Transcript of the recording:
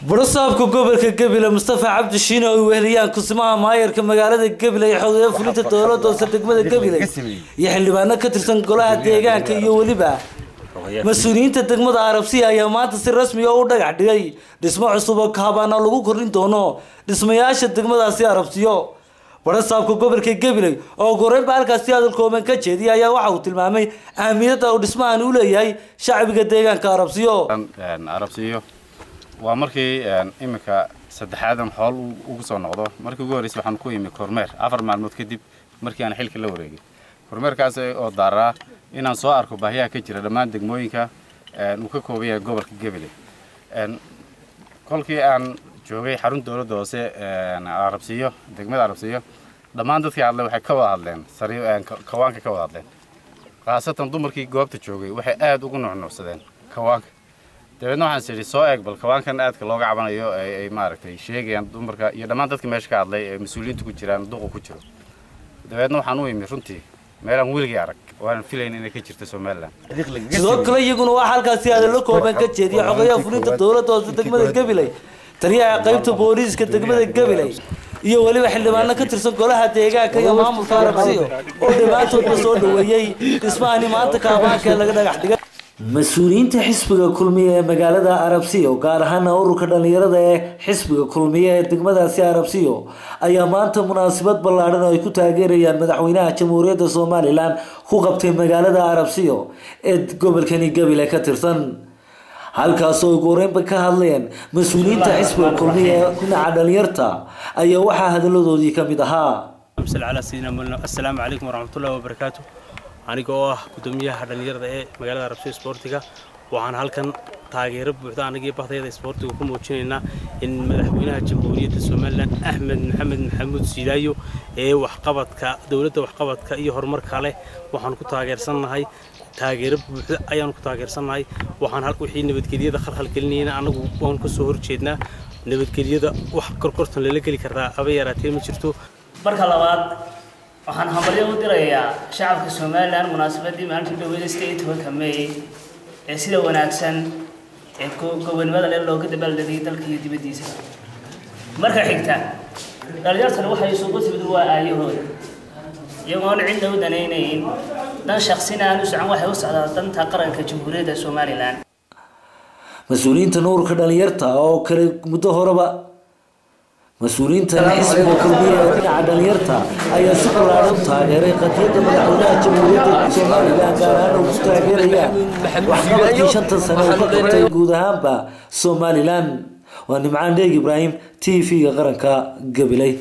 Barasaabka gobolka Gabiley Mustafa Cabdi Shiine oo weheliyaan kusimaha maayarka magaalada Gabiley, xogeeye fulinta dowladda hoose degmada Gabiley iyo xildhibaano ka tirsan golaha deegaanka iyo weliba mas-uuliyiinta degmada Arabsiya ayaa maanta si rasmi ah u dhagax dhigay dhismo cusub oo kaabaana lagu kordhin doono dhismayaasha degmadaasi Arabsiyo. Barasaabka gobolka Gabiley oo goreynba halkaasi hadal kooban ka jeediyay ayaa waxa uu tilmaamay ahmiyadda uu dhismahan u leeyahay shacbiga deegaanka Arabsiyo. Arabsiyo waa markii iminka saddexaadan xool ugu soo noqdo. Markii ugu horreysay waxaan ku imi kormeer 4 maalmood kadib markii aan xilka la wareegay, kormeerkaas oo daaraa inaan soo arko baahiyaha ka jira dhammaan degmooyinka uu ka kooban yahay gobolka Gabiley. Kolkii aan joogay xarun dowladda hoose Arabsiyo, degmada Arabsiyo, dhammaan dadkii hadlay waxay ka wada hadleen kawaanka, ka wada hadleen, khaasatan dumarkii goobta joogay waxay aada ugu nuucnuucsadeen kawaanka. Dabeedna waxaan is idhi soo eeg bal kawaankan aadka looga cabanayo ay maaragtay sheegayaan dumarka iyo dhammaan dadka meesha ka hadlay ee mas-uuliyiinta ku jiraan, duqu ku jiro. Dabeedna waxaan u imi runtii meelaan weligay arag waanan filayn inay ka jirto Somaliland. Sidoo kale iyaguna waxaa halkaasi hadallo kooban ka jeediyay xogayaha fulinta dowladda hoose degmada Gabiley, taliyaha qaybta booliiska degmada Gabiley iyo weliba xildhibaano ka tirsan golaha deegaanka iyo maamulka Arabsiyo oo dhammaantoodba soo dhaweeyey dhismahani maanta kaabaanka laga dhagax dhigay. Mas-uuliyiinta xisbiga Kulmiye ee magaalada Arabsiyo, gaar ahaana ururka dhalinyarada ee xisbiga Kulmiye ee degmadaasi Arabsiyo, ayaa maanta munaasabad ballaadhan oo ay ku taageerayaan madaxweynaha Jamhuuriyadda Somaliland ku qabtay magaalada Arabsiyo ee gobolkani Gabiley ka tirsan, halkaasoo ugu horeynba ka hadleen mas-uuliyiinta xisbiga Kulmiye ee dhinaca dhalinyarta ayaa waxaa hadaladoodii ka mid ahaa. Assalaamu calaykum waraxmatullahi wabarakaatu. Aniga oo ah gudoomiyaha dhalinyarada ee magaalada Arabsiyo isboortiga, waxaan halkan taageero buuxda anagii bahdayada isboortiga ku muujinaynaa in madaxweynaha Jamhuuriyadda Somaliland Axmed Maxamed Maxamuud Siilaayo ee waxqabadka dowladda, waxqabadka iyo horumarka leh, waxaan ku taageersannahay taageero buuxda ayaanu ku taageersannahay. Waxaan wixii nabadgelyada khalkhalgelinayna anagu waan ka soo horjeednaa. Nabadgelyada wax korkortan lala geli kartaa aba yaraatee ma jirto. Marka labaad waxaan hambalyo u dirayaa shacabka Somaliland munaasabadii maalintii dhaweyd 18-ka May ee sida wanaagsan ee gobonimada leh looga dabaaldegay dalka iyo dibaddiisa. Marka xigta, dhalinyartani waxay isugu timid waa aayahooda, iyagoon cidna u danaynayn, dan shaksina aan u socon, waxay u socdaa danta qaranka Jamhuuriyadda Somaliland. Mas-uuliyiinta nuurka dhalinyarta oo kale muddo horeba mas-uuliyiinta xisbiga Kulmiye ee dhinaca dhalinyarta ayaa si ballaaran u taageeray qadiyadda madaxweynaha Jamhuuriyadda Somaliland, gaar ahaan ugu taageerayaan waxqabadkii 5ta sane uu ka qabtay guud ahaanba Somaliland. Waa Nimcaan Dheeg Ibraahim, TV-ga qaranka, Gabiley.